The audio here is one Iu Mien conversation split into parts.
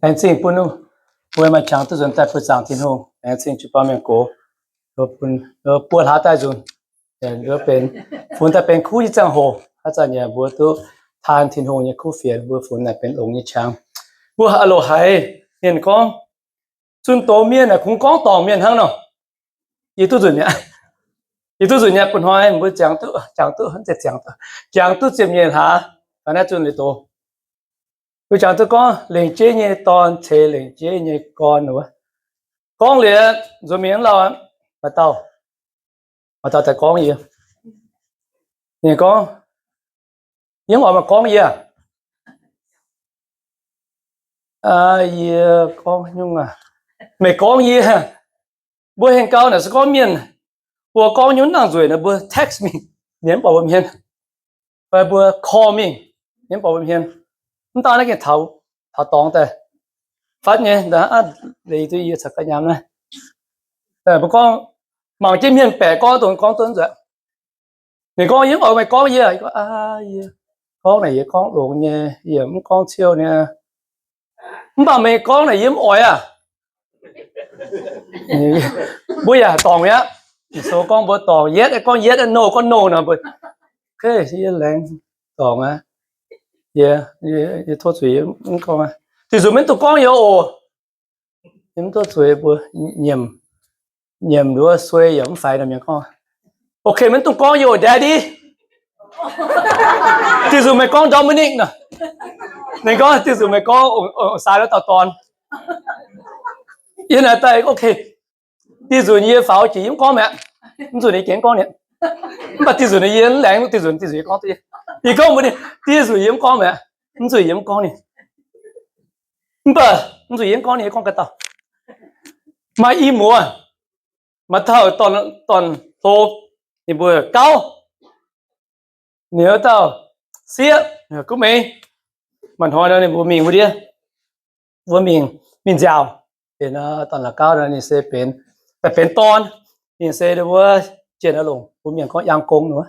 Laengz zingh bun mbuo maaih qangx duqv nzuonx daaih buoz-zaangc Tin-Hungh. Laengz zingh jiu-baang mienh gox, buo hlaax daaih nzunc, benx funx daaih benx kuv nyei ziangh hoc, haaix zanc yaac mbuo duqv taan Tin-Hungh nyei kuv fienx, mbuo funx naaic benx longx nyei qangx. Mbuo loc haiz mienh gorngv, zunh doz mienh aah, kungx gorngv dorngc mienh hnangv nor. Yie duqv nzunc mi'aqv. Yie duqv nzunc nyei. Bun hnoi mbuo jangx duqv, jangx duqv, jangx duqv, jangx duqv ziepc nyeic hlaax, fai naaiv zunh liuz doz, mbuo jangx duqv gorngv lengc jeiv nyei dorn ceix lengc jeiv nyei gorn wuov. Gorngv liuz nzuonx mingh mv lauh, maaih dauh, maaih dauh daaih gorngv yie. Ninh gorngv, yie mv oix maaih gorngv yie. Yie gorngv nyungc aac, meih gorngv yie. Mbuo hengx gau naaic se gorngv mienh mbuo gorngv nyungc nangc nzueic nor, mbuo text mingh, mienh mv buatc mbuo hmien, fai mbuo call mingh, mienh mv buatc mbuo hmien. Mv daan naaiv gengh taux, taux dorngx daaih, fatv nyei, leiz duqv yie caux ga'nyaam naaiv. Mbuo gorngv, mangc jienv mienh baeqc gorngv dongh gorngv duqv nzueic. Ninh gorngv, yie mv oix meih gorngv yie. Yie gorngv, aa, yie gorngv naaic yie gorngv longx nyei, yie mv gorngv ciouv nyei. Mv baac meih gorngv naaic yie mv oix aac. Mbuo yaac dorngc mi'aqv. Sou gorngv mbuo dorngc, yes, gorngv yes, no, gorngv no nor, mbuo, okay, yie laengz dorngc aqv. Yie, yie tov zuiz, yie mv gorngv aqv. Dih zuqc maiv dungx gorngv yie oc. Yie mv tov zuiz mbuo nyiemc, nyiemc nduov suei yaac mv faix nor, mienh gorngv, okay, maiv dungx gorngv yie oc, Daddy. Dih zuqc meih gorngv Dominic nor. Ninh gorngv, dih zuqc meih gorngv ong-, ong-, sai wuov dauh dorn. Yie naaic daaih, okay. Dih nzunc yie faaux jiex yie mv gorngv mi'aqv. Mv nzunc yie jiex mv gorngv ni. Mv baac dih nzunc yie mv laengz, dih nzunc, dih nzunc yie gorngv, yie gorngv mbuox ninh, dih nzunc yie mv gorngv mi'aqv. Mv nzunc yie mv gorngv ni. Mv baac mv nzunc yie mv gorngv ni, yie gorngv ga'dauh. Maaih i muoz, maaih dauh dorn, dorn hlo, ninh mbuo gauv, ninh wuov dauh sieqv, guv meix. Maaih hnoi nor ninh mbuo mingh wuov ndiev, wuov mingh, mingh nziaauc. Benx dorn la'gauv nor, ninh se benx, daaih benx dorn. Ninh se wuov jienh aqv longc, mbuo mienh gorngv yangh gong nor.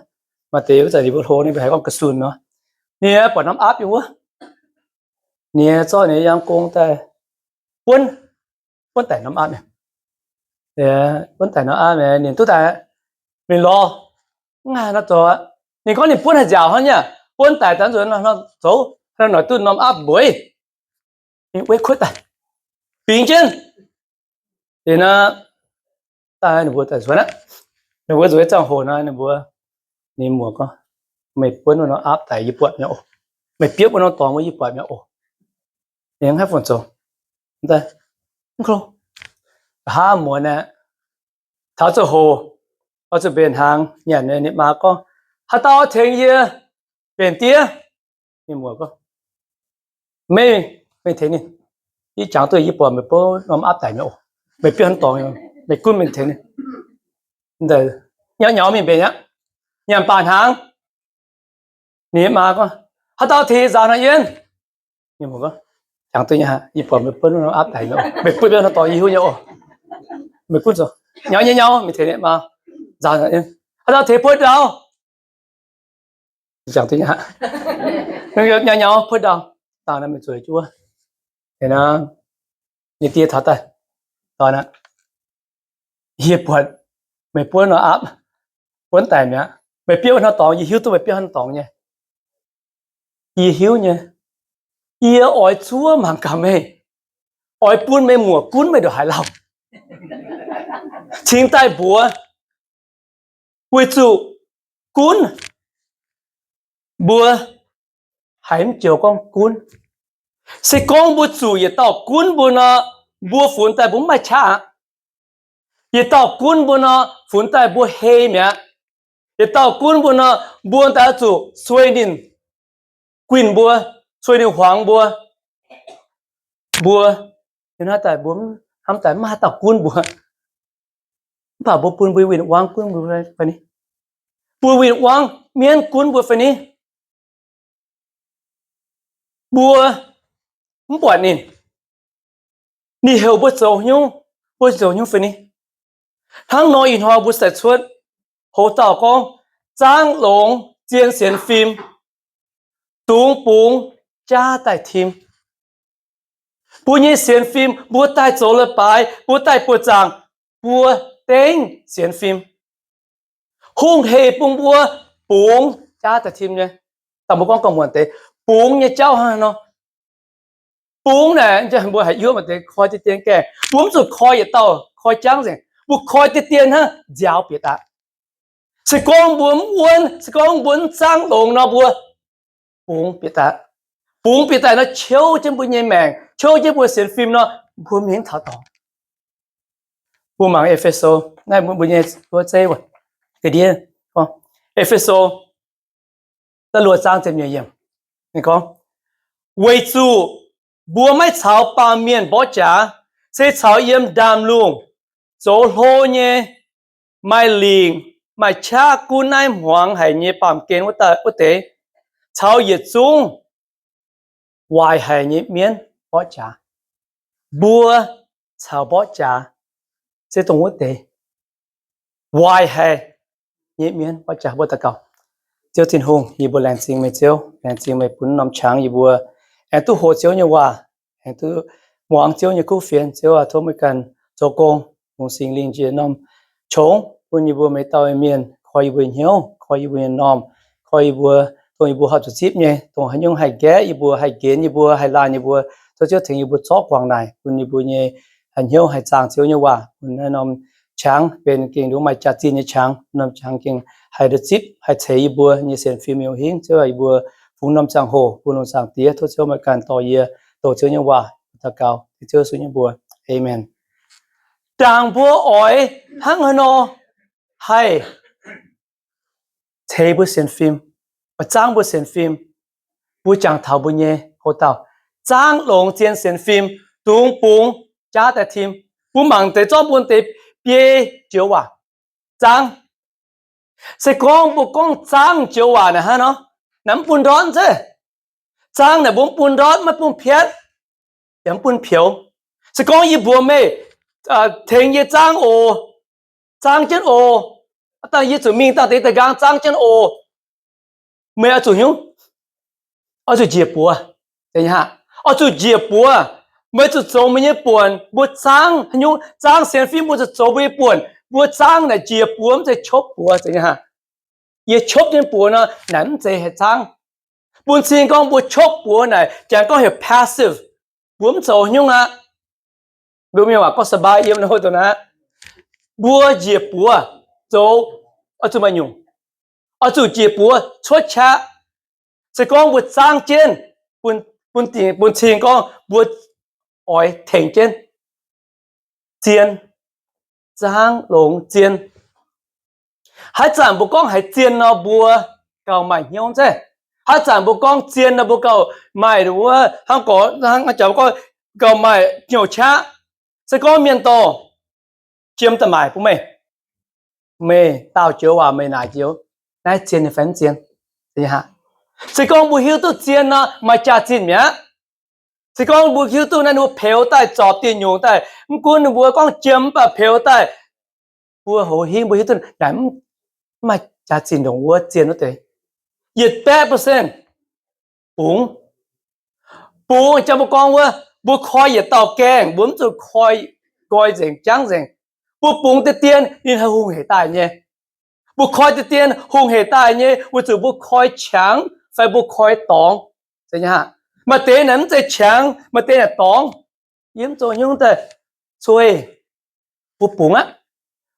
Maaih deix wuov zanc ninh mbuo hlo ninh mbuo haiz gorngv ga'sunc nor. Ninh buatc norm aapv yiem wuov. Ninh zorqv ninh yangh gong daaih buonv, buonv daic norm aapv mi'aqv. Buonv daic norm aapv mi'aqv, ninh duqv daaih mingh lorz, mv haih nor zoux aqv. Ninh gorngv ninh buonv haaix nziaauc hnangv nyei, buonv daic daaih nzuonx nor zoux, haaix nor noic duqv norm aapv mbueiz. Ninh weiv kuotv daaih, bingx jienv. Liuz nor, daaih ninh mbuo daaih nzuonx aqv. Ninh mbuo nzuonx ziangh hoc nor, ninh mbuo, ninh muoc gorngv, meih buonv wuov norm aapv daic yie buatc mi'aqv oc. Meih biopv wuov norm dorngx wuov yie buatc mi'aqv oc. Ninh mv haih fungc zoux. Mv daaih, mv klo, nqa'haav muonz aeqv, taux ziangh hoc, oix zuqc mbenc hnaangx nyanc, ninh maa gorngv, haaix dauh tengx yie mbenc diev? Ninh muoc gorngv, meih, meih tengx ninh. Yie jangx duqv yie buatc meih buonv norm aapv daic mi'aqv oc. Meih biopv norm dorngx, meih gunv mingh tengx ninh. Nyaux nyaux mingh mbenc aqv. Nyanc baac hnaangx, ninh maa gorngv, haaix dauh tengx yie nzaaux hnaangx yiem? Ninh muoc gorngv, jangx duqv nyei, yie buatc meih buonv norm aapv daic mi'aqv oc. Meih buatc norm dorngx yie hiuv nyei oc. Meih gunv zoux. Nyaux nyei nyaux, mingh tengx ninh maa nzaaux hnaangx yiem. Haaix dauh tengx puoqv ndau? Jangx duqv nyei aqv. Nyaux nyaux puoqv ndau, dangh naaiv mingh zueiz jienv wuov. Ninh die taux daaih, dorn aqv, yie buatc meih buonv norm aapv, buonv daic mi'aqv. Meih biopv norm dorngx, yie hiuv duqv meih biopv norm dorngx nyei. Yie hiuv nyei. Yie oix zuov mangc gaax meih, oix bun meih muoc gunv meih ndongc haaix lauh. Cingx daaih mbuox, weic zuqc gunv mbuo haiz mv joux gorngv gunv. Se gorngv mbuo zuqc yietc dauh gunv mbuo nor, mbuo funx daaih mbuo mv maaih qaqv aqv. Yietc dauh gunv mbuo nor, funx daaih mbuo hei mi'aqv. Yietc dauh gunv mbuo nor, mbuo daaih zuqc suei ninh guinh mbuo, suei ninh huangx mbuo. Mbuo, yiem naaiv daaih mbuo hnamv daaih maiv haaix dauh gunv mbuo. Mv baac mbuo bun mbuo win-wangv gunv mbuo fai ni? Mbuo win-wangv mienv gunv mbuo fai ni? Mbuo mv buatc ninh, ninh heuc mbuo zoux nyungc, mbuo zoux nyungc fai ni? Hnangv nor ih hnoi mbuo se cuotv, hoz dauh gorngv, zaangv longx, zien sienx fim, dungx bungx jaav daaih tim. Mbuo nyei sienx fim, mbuo daaih zoux leiz-baaix, mbuo daaih buoqc zaangc, mbuo dengv sienx fim. Hungh heic bun mbuo bungx jaav daaih tim nyei. Dangh mbuo gorngv gorngv muonc deix, bungx nyei jauv hnangv haaix nor? Bungx naaic, mbuo haiz yuov maaih deix koi deix dien gaengh, mbuo mv zuqc koi yietc dauh koi jangv nzengc, mbuo koi deix dien hnangv nziaaux bieqc daaih. Se gorngv mbuo mv wuonv, se gorngv mbuo mv zaangv longx nor, mbuo bungx bieqc daaih. Bungx bieqc daaih nor, ciouv jienv mbuo nyei maengc, ciouv jienv mbuo sienx fim nor, mbuo mingh taux dorngx. Mbuo mangc E^fe^so, naaiv mbuo nyei wuov zeiv, ga'ndiev, E^fe^so da'luoqc zaang ziepc nyeic yiemc. Ninh gorngv, weic zuqc mbuo maiv caux baamh mienh mborqv jaax, se caux yiem ndaamv-lungh zoux hlo nyei, maaih lingc maaih qaqv gunv naaiv hmuangx haic nyei baamh gen wuov deix, caux yietc zungv waaic haic nyei mienv mborqv jaax. Mbuo caux mborqv jaax se dongh wuov deix waaic haic nyei mienv mborqv jaax. Mbuo daux gaux. Ziouv Tin-Hungh, yie mbuo laengz zingh meih Ziouv, laengz zingh meih bun norm qangx yie mbuo aengx duqv hoqc Ziouv nyei waac, aengx duqv muangx Ziouv nyei kuv fienx. Ziouv aac, tov meih ganh zoux gong, bungx Singx Lingh njiec norm qongx bun yie mbuo, meih dauh mienh koi yie mbuo nyei hnyouv, koi yie mbuo nyei m'normh, koi yie mbuo, dongh yie mbuo horpc zuqc zipv nyei, dongh haaix nyungc haih nqaeqv yie mbuo, haih nqenx yie mbuo, haih laanh yie mbuo. Tov Ziouv tengx yie mbuo zorqv guangc naaic bun yie mbuo nyei hnyouv haih zaangh Ziouv nyei waac, bun naaiv norm qangx benx gengh nduov maaih jaax-zinh nyei qangx, norm qangx gengh haih nduov zipv, haih ceix yie mbuo nyei sienx fim mingh hingv. Ziouv aac, yie mbuo fungx norm ziangh hoc bun longc Zaangc Diex. Tov Ziouv meih ganh dorh yie, doqc Ziouv nyei waac. Daux gaux Ziouv Yesu nyei mbuox, Aamen. Ndaangc mbuo oix hnangv haaix nor haih ceix mbuo sienx fim, oix zaangv mbuo sienx fim, mbuo jangx taux mbuo nyei hoc dauh, zaangv longx zien sienx fim, dungx bungx jaav daaih tim. Mbuo mangc deix zorqv mbuo deix biei joux waac zaangv. Se gorngv mbuo gorngv zaangv joux waac naaic hnangv nor, naaic mv bun ndortv zeiv. Zaangv naaic mbuo mv bun ndortv, maiv bun piatv, yaac mv bun peux. Se gorngv yie mbuox meih, tengx yie zaangv oc, zaangv jienv oc, dangh yie zuqc mingh dangh deix da'nqaang zaangv jienv oc, meih oix zuqc hnyouv, oix zuqc njiec buoz, oix zuqc njiec buoz. Meih zuqc zoux meih nyei buonc. Mbuo zaangv haaix nyungc, zaangv sienx fim mbuo zuqc zoux mbuo nyei buonc. Mbuo zaangv naaic njiec buoz, mv zeiz qopv buoz, zeiz nyei hnangv. Yie qopv jienv buoz nor, naaic mv zeiz haih zaangv. Bun cing gorngv mbuo qopv buoz naaic, janx gorngv heuc passive. Mbuo mv zoux haaix nyungc aqv. Mbuo mienh waac gorngv สบาย yiem nor, dongh naaiv. Mbuo njiec buoz zoux oix zuqc maaih nyungc. Oix zuqc njiec buoz cuotv qaqv. Se gorngv mbuo zaangv jienv, bun, bun cing gorngv mbuo oix tengx jienv zien, zaangv longx zien. Haaix zanc mbuo gorngv haiz zien nor, mbuo gauh maaih hnyouv zeiv. Haaix zanc mbuo gorngv zien nor, mbuo gauh maaih wuov hnangv gorx, hnangv jaax gorngv gauh maaih hnyouv qaqv. Se gorngv mienh dorh jiem daaih maaic bun meih, meih daauh joux waac meih naaic joux, naaiv zien nyei fai mv zien? Se gorngv mbuo hiuv duqv zien nor, maaih jaax-zinh mi'aqv. Se gorngv mbuo hiuv duqv naaiv ninh mbuo peux daaih, zorpc dieh nyungc daaih, mv gunv ninh mbuo gorngv jiem mv baac peux daaih, mbuo hoz hingv mbuo hiuv duqv naaic mv maaih jaax-zinh ndongc wuov zien wuov deix. Yietc baeqv percent bungx. Bungx jangx mbuo gorngv wuov, mbuo koi yietc dauh gaengh, mbuo mv zuqc koi nqoi nzengc, jangv nzengc. Mbuo bungx deix dien ninh haih hungh hec daaih nyei. Mbuo koi deix dien hungh hec daaih nyei, weic zuqc mbuo koi qangx fai mbuo koi dorngx. Maaih deix naaic mv zeiz qangx, maaih deix naaic dorngx. Yie mv zoux haaix nyungc daaih, cuei, mbuo bungx aqv.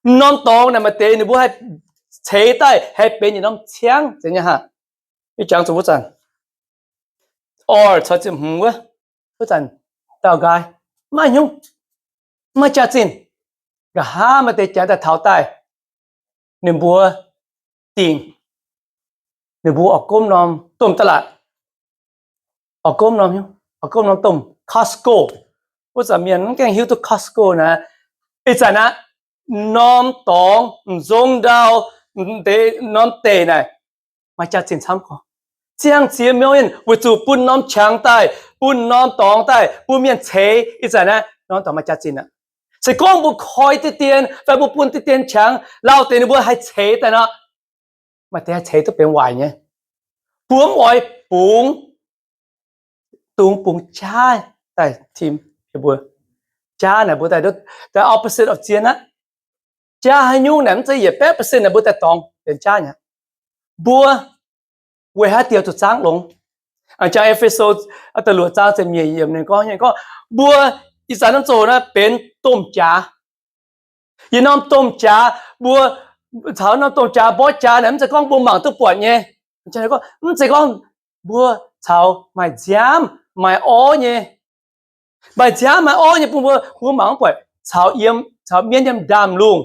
M'norm dorngx naaic maaih deix ninh mbuo haih ceix daaih haih benx yietc norm ciangv, zeiz nyei hnangv. Yie jangx zuqc wuov zanc, oix caux ziepc hmz wuov, wuov zanc dauh nqaai, maiv hnyouv, maiv jaax-zinh. Nqa'haav maaih deix janx daaih taux daaih, ninh mbuo dingc, ninh mbuo oix gomv norm domh da'laatc, oix gomv norm, oix gomv norm domh Costco. Wuov zanc mienh mv gaengh hiuv duqv Costco naaic. Ih zanc aqv, norm dorngx, m'nzong ndau, deix norm deic naaic, maaih jaax-zinh camv gorx. Ziangh ziex million weic zuqc bun norm qangx daaih, bun norm dorngx daaih, bun mienh ceix. Ih zanc naaiv norm dorngx maaih jaax-zinh aqv. Se gorngv mbuo koi deix dien fai mbuo bun deix dien qangx, lauh deix ninh mbuo haih ceix daaih nor, maaih deix haih ceix duqv benx waaic nyei. Mbuo mv oix bungx, dungx bungx jaav daaih tim mbuo. Jaav naaic mbuo daaih, daaih opposite of zien aqv. Jaav haaix nyungc naaic mv zeiz yietc baeqv percent naaic mbuo daaih dorngx benx jaav nyei. Mbuo weic haaix diuc zuqc zaangv longx? Jang E^fe^so da'luoqc zaang ziepc nyeic yiemc ninh gorngv, gorngv mbuo ih zanc norm zoqc naaiv benx domh jaax. Yietc norm domh jaax, mbuo caux norm domh jaax mborqv jaax naaic mv zeiz gorngv mbuo mangc duqv buatc nyei. Mv zeiz gorngv mbuo caux maaih nziaamv maaih orv nyei, maaih nziaamv maaih orv nyei bun mbuo, mbuo mangc mv buatc, caux yiem, caux mienv yiem ndaamv-lungh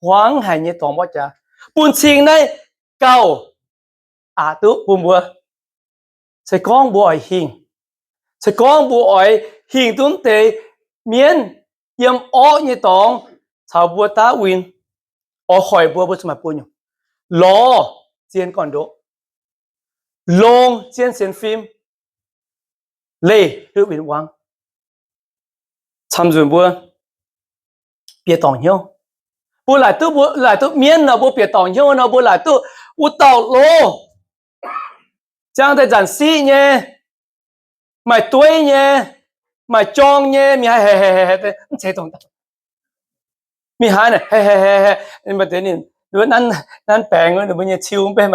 hmuangx haic nyei dorngx mborqv jaax, bun cing naaiv gauh aqc duqv bun mbuo. Se gorngv mbuo oix hingh, se gorngv mbuo oix hingh duqv mv deix mienv yiem orqv nyei dorngx caux mbuo daav win, oix hoic mbuo, mbuo zuqc maaih buo nyungc: lorz zien gorn-ndoqv, longc zien sienx fim, leih hlwb win-wangv. Camv-nzunc mbuo bieqc dorngc hnyouv, mbuo laaic duqv, mbuo laaic duqv mienv nor, mbuo bieqc dorngc hnyouv nor, mbuo laaic duqv wuov dauh loz, ziangh daaih nzanc siqv nyei, maaih dueiv nyei, maaih jorng nyei, mingh haaix, mv ceix dongh mingh haaix, nanv baengx ninh mbuo nyei ciu mv bei,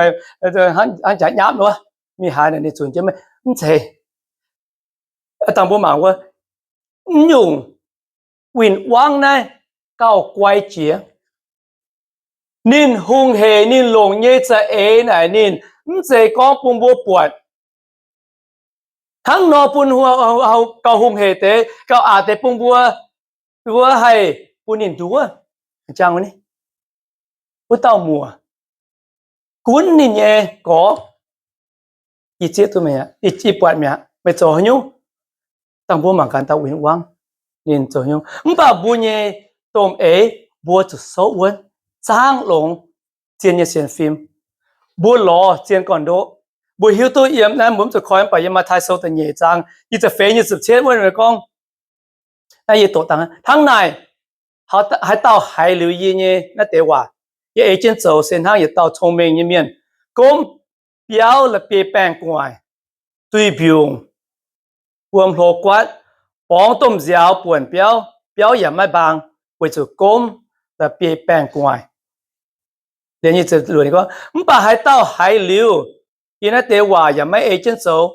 hnangv jaax nyapv nor, mingh haaix ninh zunc jienv mv ceix. Dangh mbuo mangc wuov, mv nyungc win-wangv naaiv gauh guai jiex. Ninh hungh hec ninh longc nyei za'eix naaic ninh mv zeiz gorngv bun mbuo buatc. Hnangv nor bun gauh hungh hec deix, gauh aqc deix bun mbuo, mbuo haih bun ninh nduov. Wuov dauh muoc gunv ninh nyei gorx, yie zieqv duqv meih, yie buatc mi'aqv, meih zoux haaix nyungc? Dangh mbuo mangc gaax dauh win-wangv ninh zoux haaix nyungc. Mv baac mbuo nyei domh eix mbuo zuqc souv wuonv, zaangv longx zien nyei sienx fim. Mbuo lorz zien gorn-ndoqv. Mbuo hiuv duqv yiem naaiv, mbuo mv zuqc koi, mv baac yiem Matv^tai Sou da'nyeic zaang nyic ziepc feix, nyic ziepc cietv wuov gorngv, naaiv yie doqc dangh, hnangv naaic, haaix dauh haiz liuz yie nyei naaiv deix waac, yie ei jienv zoux, se hnangv yietc dauh cong-mengh nyei mienh gomv biauv la'bieiv-baengh gu'nguaaic, duih mbiungc, wuom hlo guaatv, borngz domh nziaaux buonc biauv, biauv yaac maiv mbaang, weic zuqc gomv la'bieiv-baengh gu'nguaaic. Mv baac haaix dauh haiz liuz yie naaiv deix waac yaac maiv ei jienv zoux,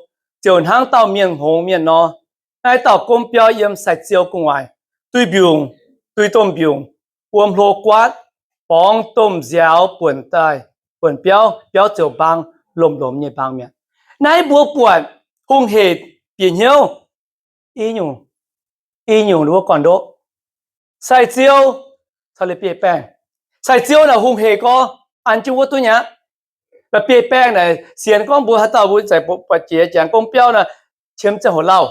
ziouc hnangv dauh mienh hngongx mienh nor. Naaiv dauh gomv biauv yiem sai-ziou gu'nguaaic, duih mbiungc, duih domh mbiungc, wuom hlo guaatv, borngz domh nziaaux buonc daaih, buonc biauv, biauv ziouc mbaang, lomh-lomh nyei mbaang mi'aqv. Naaiv mbuo buatc hungh hec bieqc hnyouv i nyungc, i nyungc wuov gorn-ndoqv. Sai-ziou caux la'bieiv-baengh. Sai-ziou naaic hungh hec gorx, an jienv wuov duqv nyei aqv. La'bieiv-baengh naaic sienx gorngv mbuo haaix dauh mbuo za'gengh buatc jiex jangx gomv biauv naaic, qiemx ziangh hoc lauh.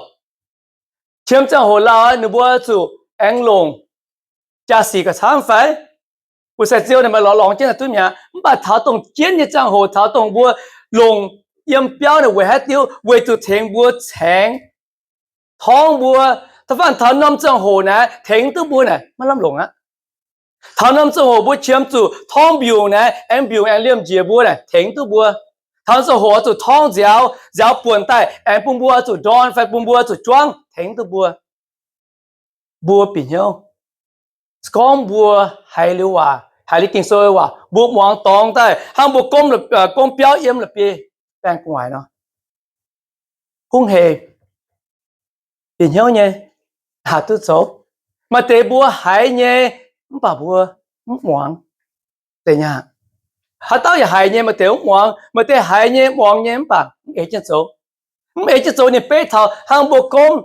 Qiemx ziangh hoc lauh ninh mbuo zuqc aengx longc jaa-sic gauh camv fai? Mbuo sai-ziou naaic maaih lorz lorngx jienv naaic duqv mi'aqv. Mv baac taux dongh jienv nyei ziangh hoc, taux dongh mbuo longc yiem biauv naaic weic haaix diuc? Weic zuqc tengx mbuo caengx torngv mbuo. Da'faanh taux norm ziangh hoc naaic tengx duqv mbuo naaic maiv lamh longc aqv. Taux norm ziangh hoc mbuo qiemx zuqc torngv mbiungc naaic, aengx mbiungc aengx liemh njiec mbuo naaic tengx duqv mbuo. Taux ziangh hoc oix zuqc torngv nziaaux, nziaaux buonc daaih aengx bun mbuo oix zuqc ndorn fai bun mbuo oix zuqc juangv tengx duqv mbuo. Mbuo bieqc hnyouv, se gorngv mbuo haiz liuz waac, haiz liuz Ging-Sou waac, mbuo muangx dorngx daaih hnangv mbuo gomv, gomv biauv yiem la'bieiv-baengh gu'nguaaic nor, hungh hec, bieqc hnyouv nyei, haih duqv zoux. Maaih deix mbuo haiz nyei mv baac mbuo mv muangx. Haaix dauh yaac haiz nyei, maaih deix mv muangx, maaih deix haiz nyei muangx nyei mv baac mv ei jienv zoux. Mv ei jienv zoux ninh beiv taux hnangv mbuo gomv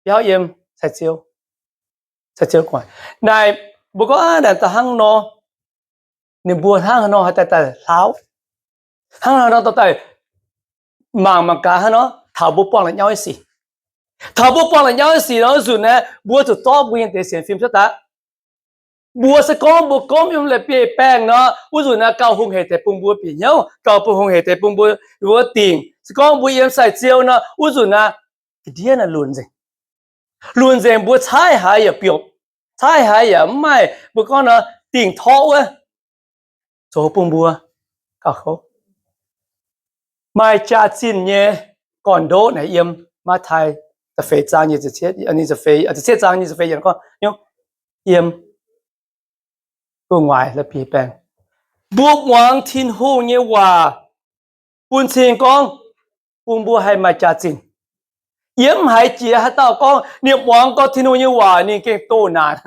biauv yiem sai-ziou, sai-ziou gu'nguaaic. Naaic mbuo gorngv naaic da'hnangv nor, ninh mbuo hnangv haaix nor haih daaih daaih hlaauv, hnangv haaix nor daaih mangc mangc gaax hnangv nor taux mbuo buangh la'nyauv nyei sic. Taux mbuo buangh la'nyauv nyei sic nor, wuov nzunc naaiv mbuo zuqc zorqv mbuo nyei deix sienx fim cuotv daaih. Mbuo se gorngv mbuo gomv yiem la'bieiv-baengh nor, wuov nzunc naaiv gauh hungh hec deix bun mbuo bieqc hnyouv, gauh bun hungh hec deix bun mbuo, mbuo dingc. Se gorngv mbuo yiem sai-ziou nor, wuov nzunc naaiv ga'ndiev naaiv lunc nzengc. Lunc nzengc, mbuo caaiv haaix yaac biopc, caaiv haaix yaac mv maaih, mbuo gorngv nor, dingc torqv wuov, zoux bun mbuo gauh kouv. Maaih jaax-zinh nyei gorn-ndoqv naaic yiem Matv^taai da'feix zaang nyic ziepc cietv, nyic ziepc cietv zaang nyic ziepc feix yiemc gorngv, yiem gu'nguaaic la'bieiv baengh. Mbuo muangx Tin-Hungh nyei waac bun cing gorngv, bun mbuo haih maaih jaax-zinh. Yiem haaix jiex haaix dauh gorngv ninh muangx gorx Tin-Hungh nyei waac ninh gengh doh naanc.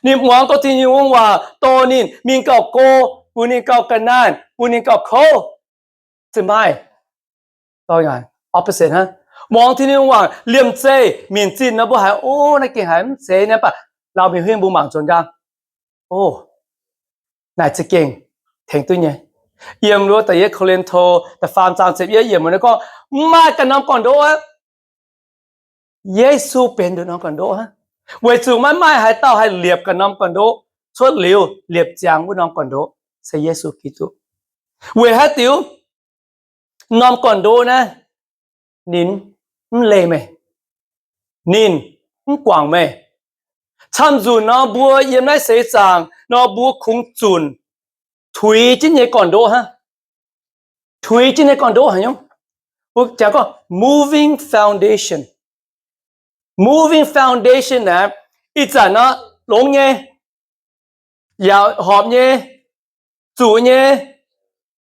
Ninh muangx gorx Tin-Hungh nyei waac dorh ninh mingh gauh go, bun ninh gauh ga'naanh, bun ninh gauh kouv. Ziouc maaih opposite hnangv. Muangx Tin-Hungh nyei waac liemh zeih minc zinh nor mbuo haiz, o, naaiv gengh haiz mv zeiz naaiv, mv baac lauh mingh huingv mbuo mangc nzuonx nqaang, o, naaic za'gengh tengx duqv nyei. Yiem wuov da'yietv Ko^lin^to da'faam zaang ziepc yietv yiemc wuov gorngv, mv maaih ganh norm gorn-ndoqv aqv. Yesu benx nduqc norm gorn-ndoqv hnangv. Weic zuqc maiv maaih haaix dauh haih liepc ganh norm gorn-ndoqv. Cuotv liuz liepc ziangx wuov norm gorn-ndoqv se Yesu Giduc. Weic haaix diuc? Norm gorn-ndoqv naaiv, ninh mv leih meih, ninh mv guangc meih. Camv nzunc nor mbuo yiem naaiv seix zaangc nor mbuo kungx zunc tuix jienv nyei gorn-ndoqv hnangv. Tuix jienv nyei gorn-ndoqv haaix nyungc? Mbuo jangx gorngv moving foundation. Moving foundation naaic, ih zanc nor longx nyei, yaac horpc nyei, zuqc nyei,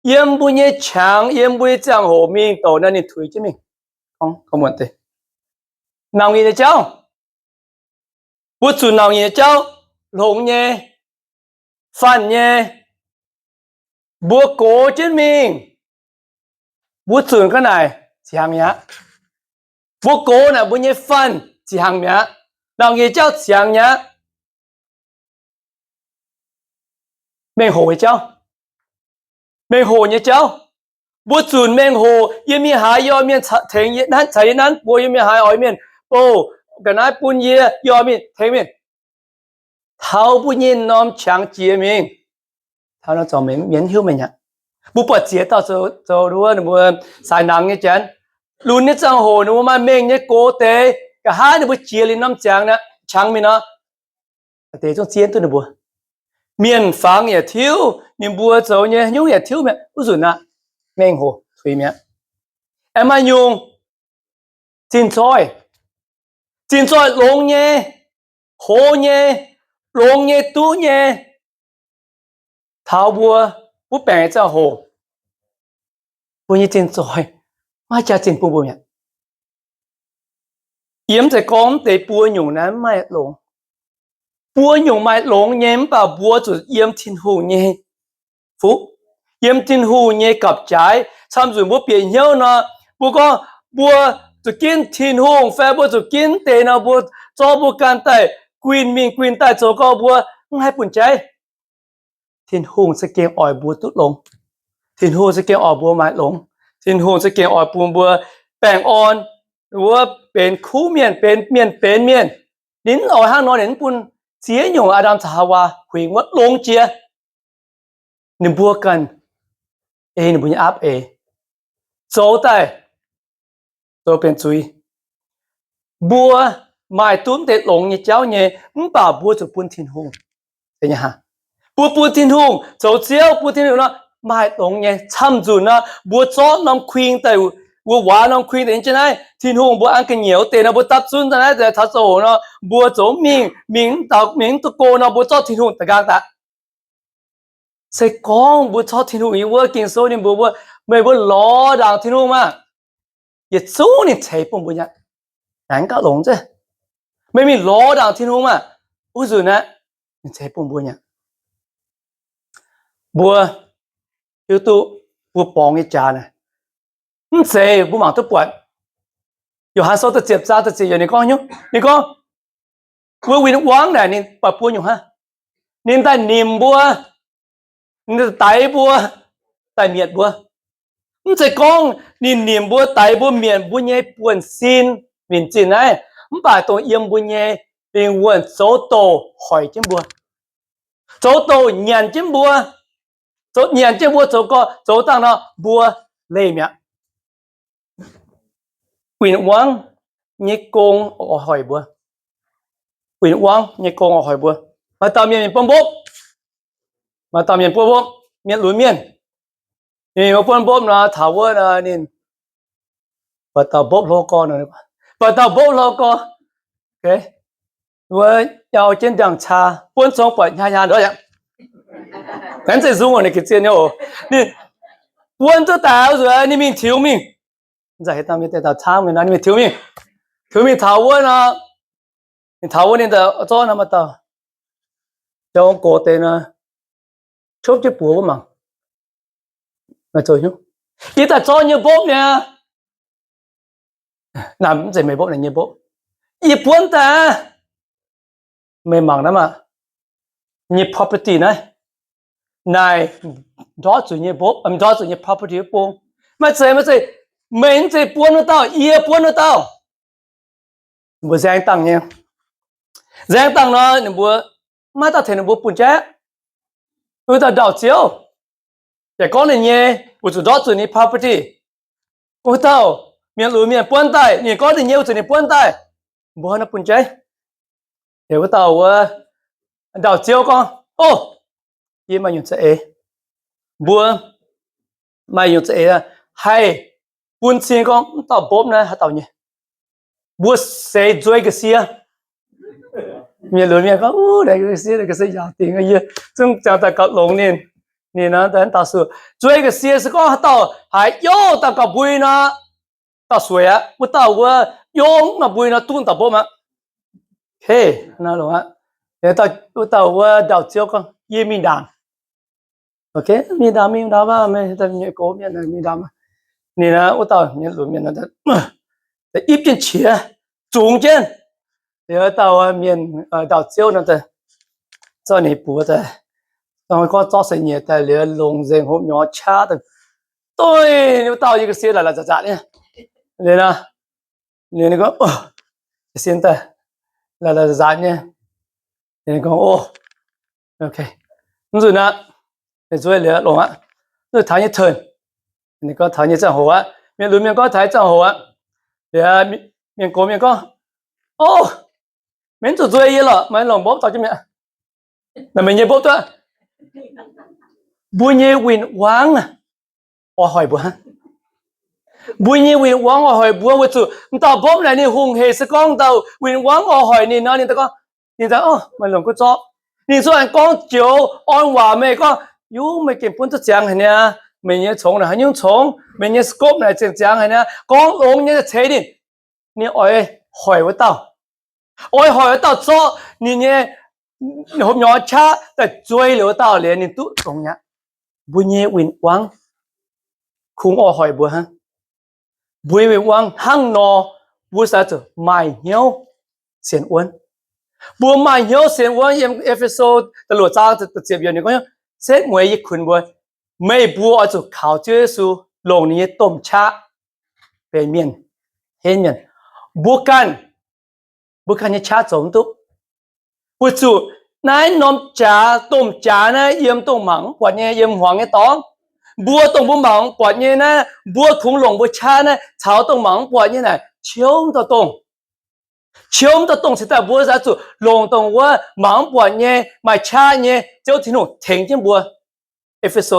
yiem mbuo nyei qangx, yiem mbuo nyei ziangh hoc mingh douc naaiv ninh tuix jienv mingh. Nauc nyei jauv, mbuo zuqc nauc nyei jauv, longx nyei, fanh nyei, mbuo gox jienv mingh, mbuo zunc ga'naaic ziangx mi'aqv. Mbuo gox naaic mbuo nyei fanh ziangx mi'aqv. Nauc nyei jauv ziangx mi'aqv. Mengh hoc nyei jauv, mengh hoc nyei jauv. Mbuo zunc mengh hoc, yie mingh haaix yie oix mienh tengx yie, caux yie nanv buoz, yie mingh haaix oix mienh bouh ga'naaiv bun yie, yie oix mingh tengx mienh. Taux mbuo nyei norm qangx jiex mingh, taux nor zorc mienh mv hiuv meih aqv. Mbuo buatc ziex dauh zoux wuov ninh mbuo saai nangx nyei janx, lunx nyei ziangh hoc ninh mbuo maaih mengh nyei gox deix, nqa'haav ninh mbuo jiex liuz norm ziangx qangx mingh nor, deix zungv zien duqv ninh mbuo. Mienh fangx yaac tiuv, ninh mbuo zoux nyei nyungc yaac tiuv mi'aqv. Wuov nzunc aqv, mengh hoc tuix mi'aqv. Aengx maaih nyungc zinh zoih, zinh zoih longx nyei, hoz nyei, longx nyei, duqv nyei. Taux mbuo wuov baengc nyei ziangh hoc, mbuo nyei zinh zoih maiv jaax-zinh bun mbuo mi'aqv. Yie mv zeiz gorngv mv deix buo nyungc naaiv mv maaih longx. Buo nyungc maaih longx nyei, mv baac mbuo zuqc yiem Tin-Hungh nyei fuqv, yiem Tin-Hungh nyei gapv-jaaix. Camv nzunc mbuo bieqc hnyouv nor, mbuo gorngv mbuo zuqc ginv Tin-Hungh fai mbuo zuqc ginv deix nor, mbuo zorqv mbuo ganh daaih guinh mingh guinh daaih zoux gau, mbuo mv haih bun jaiv. Tin-Hungh za'gengh oix mbuo duqv longx. Tin-Hungh za'gengh oix mbuo maaih longx. Tin-Hungh za'gengh oix bun mbuo baengh orn, wuov benx kuv mienh, benx mienh, benx mienh. Ninh mv oix hnangv nor, ninh mv bun ziex nyungc Aa^ndam caux Haawaa huingx wuov longx jiex. Ninh mbuo ganh ei ninh mbuo nyei aapv eix zoux daaih, zoux benx zuiz. Mbuo maaih duqv mv deix longx nyei jauv nyei, mv baac mbuo zuqc bun Tin-Hungh. Mbuo bun Tin-Hungh zoux Ziouv, bun Tin-Hungh nor, maaih longx nyei. Camv nzunc nor, mbuo zorqv norm kuing daaih, mbuo waaz norm kuing daaih nyei jienv naaiv, Tin-Hungh mbuo an ga'nyiec wuov deix nor, mbuo dapv zunv daaih naaiv taux ziangh hoc nor, mbuo zoux mingh, mingh mv duqv go nor, mbuo zorqv Tin-Hungh da'nqaang daaih. Se gorngv mbuo zorqv Tin-Hungh nyei wuov Ging-Sou ninh mbuox mbuo, meih mbuo lorz ndaangc Tin-Hungh maah! Yietc zungv ninh ceix bun mbuo nyei aqv. Naaiv gauh longx zeiv. Meih mingh lorz ndaangc Tin-Hungh maah! Wuov nzunc naaiv ninh ceix bun mbuo nyei aqv. Mbuo hiuv duqv mbuo borngz nyei jaax naaic, mv zeiz mbuo mangc duqv buatc. Yo^han Sou da'ziepc zaang da'ziepc yiemc ninh gorngv nyungc, ninh gorngv, mbuo win-wangv naaic ninh buatc buo nyungc hnangv. Ninh daaih nimc mbuo, ninh daix mbuo, daaih mietc mbuo. Mv zeiz gorngv ninh nimc mbuo, daix mbuo, mietc mbuo nyei buonv-sin, minc zinh naaiv, mv baac dongh yiem mbuo nyei lingh wuonh zoux douc hoic jienv mbuo, zoux douc nyanc jienv mbuo, zoux nyanc jienv mbuo zoux gau, zoux dangh nor mbuo leih mi'aqv. Win-wangv nyei gong oix hoic mbuo. Win-wangv nyei gong oix hoic mbuo. Maaih dauh mienh mienh bom mbopv, maaih dauh mienh bom mbopv, mienh lunx mienh, Ninh mbuo buonv mbopv nor, taux wuov nor ninh buatc dauh mbopv hlo gorx, buatc dauh mbopv hlo gorx, wuov nyau jienv ndiangx-caa, buonv zong buatc hnyangx-hnyangx ndortv aqv. Mv zeiz nzung oc, ninh ga'zien nyei oc. Ninh buonv duqv daaih nzuonx, ninh mingh tiux mingh. Ninh mingh tiux mingh, tiux mingh taux wuov nor, ninh taux wuov ninh daaih zorqv nor maaih dauh jauv gox deix nor, qopv jienv buoz wuov mangc. Yie daaih zorqv nyei mbopv niaa. Naaiv mv zeiz meih mbopv, naaiv nyei mbopv. Yie buonv daaih. Meih mangc naaiv maah, nyei property naaiv, naaic ndortv zuqc nyei mbopv, ndortv zuqc nyei property wuov bung. Maiv zeiz, maiv zeiz, meih mv zeiz buonv wuov dauh, yie buonv wuov dauh. Ninh mbuo nzaeng dangh nyei. Nzaeng dangh nor, ninh mbuo maiv dauh tengx ninh mbuo bun jaiv. Wuov dauh ndaauh ziouv yaac gorngv ninh nyei, weic zuqc ndortv zuqc ninh property. Wuov dauh mienh lunx mienh buonv daaih, ninh gorngv ninh nyei, weic zuqc ninh buonv daaih. Mbuo hnangv naaiv bun jaiv. Wuov dauh wuov ndaauh ziouv gorngv, Ov, yie maaih nyungc za'eix. Mbuo maaih nyungc za'eix haih bun cing gorngv mv dauh mbopv naaiv haaix dauh nyei. Mbuo seix nzueiz ga'sie. Mienh lunx mienh gorngv, Ov, ga'sie, ga'sie yaauc dingc, yie zungv ziangh daaih gauh longx ninh. Ninh nor, daaih suc nzueiz ga'sie se gorngv haaix dauh haiz youh dauh gauh mbui nor, dauh sueic aqv. Wuov dauh wuov youh mv gauh mbui nor duqv dauh mbopv aqv. Wuov dauh wuov ndaauh ziouv gorngv, Yie mingh ndaangc. Mingh ndaangc, mingh ndaangc, mingh ndaangc. Ninh wuov dauh mienh lunx mienh ipv jienv qiex, zungx jienv. Liuz dauh mienh, ndaauh ziouv nor, zorqv ninh buoz daaih, gorngv zorqv seix nyeic daaih liuz, longc nzengc hopv nyorx qaqv daaih, doix wuov dauh nyei ga'sie la'la'zatc nyei. Liuz nor, ninh gorngv, Ga'sie daaih la'la'zatc nyei. Ninh gorngv, Ov, mv zuqc naaic, nzueiz liuz longx aqv. Zuqc taux nyei turn. Ninh gorngv taux nyei ziangh hoc aqv. Mienh lunx mienh gorngv taux nyei ziangh hoc aqv. Liuz mienh gox mienh gorngv, Ov, meih mv zuqc nzueic yie lorqc, meih longc mbopv dorh jienv mi'aqv. Naaiv meih nyei mbopv duqv. Mbuo nyei win-wangv oix hoic mbuo hnangv. Mbuo nyei win-wangv oix hoic mbuo weic zuqc m'dauh mbopv naaic ninh hungh hec se gorngv dauh win-wangv oix hoic ninh nor, ninh daaih gorngv, ninh daaih, Ov, meih longc gunv zorqv. Ninh zungv aengx gorngv joux orn waac meih gorngv, Yungv meih gengh buonv duqv ziangx haic niaa. Meih nyei congx naaic haaix nyungc congx, meih nyei scope naaic ziangx ziangx haic niaa. Gorngv longx nyei ceix ninh. Ninh oix hoic wuov dauh, oix hoic wuov dauh zorqv ninh nyei hopv nyorx qaqv daaih zuei liuz wuov dauh liuz ninh duqv longx mi'aqv. Mbuo nyei win-wangv kungx oix hoic mbuo hnangv. Mbuo nyei win-wangv hnangv nor, mbuo se zuqc maaih hnyouv sienx wuonv. Mbuo maaih hnyouv sienx wuonv. Yiem E^fe^so da'luoqc zaang da'ziepc yiemc ninh gorngv, Setv mueiz yie kunx mbuo, meih mbuo oix zuqc kaux Ziouv Yesu, longc ninh nyei domh qaqv benx mienh, henv mienh. Mbuo ganh, mbuo ganh nyei qaqv zoux mv duqv. Weic zuqc naaiv norm jaax, domh jaax naaiv yiem dongh mangc mv buatc nyei, yiem hmuangx nyei dorngx. Mbuo dongh mbuo mangc mv buatc nyei naaiv, mbuo kungx longc mbuo qaqv naaiv caux dongh mangc mv buatc nyei naaic qiemx dauh dongh. Qiemx dauh dongh cingx daaih mbuo zuqc longc dongh wuov mangc mv buatc nyei, maaih qaqv nyei Ziouv Tin-Hungh tengx jienv mbuo. E^fe^so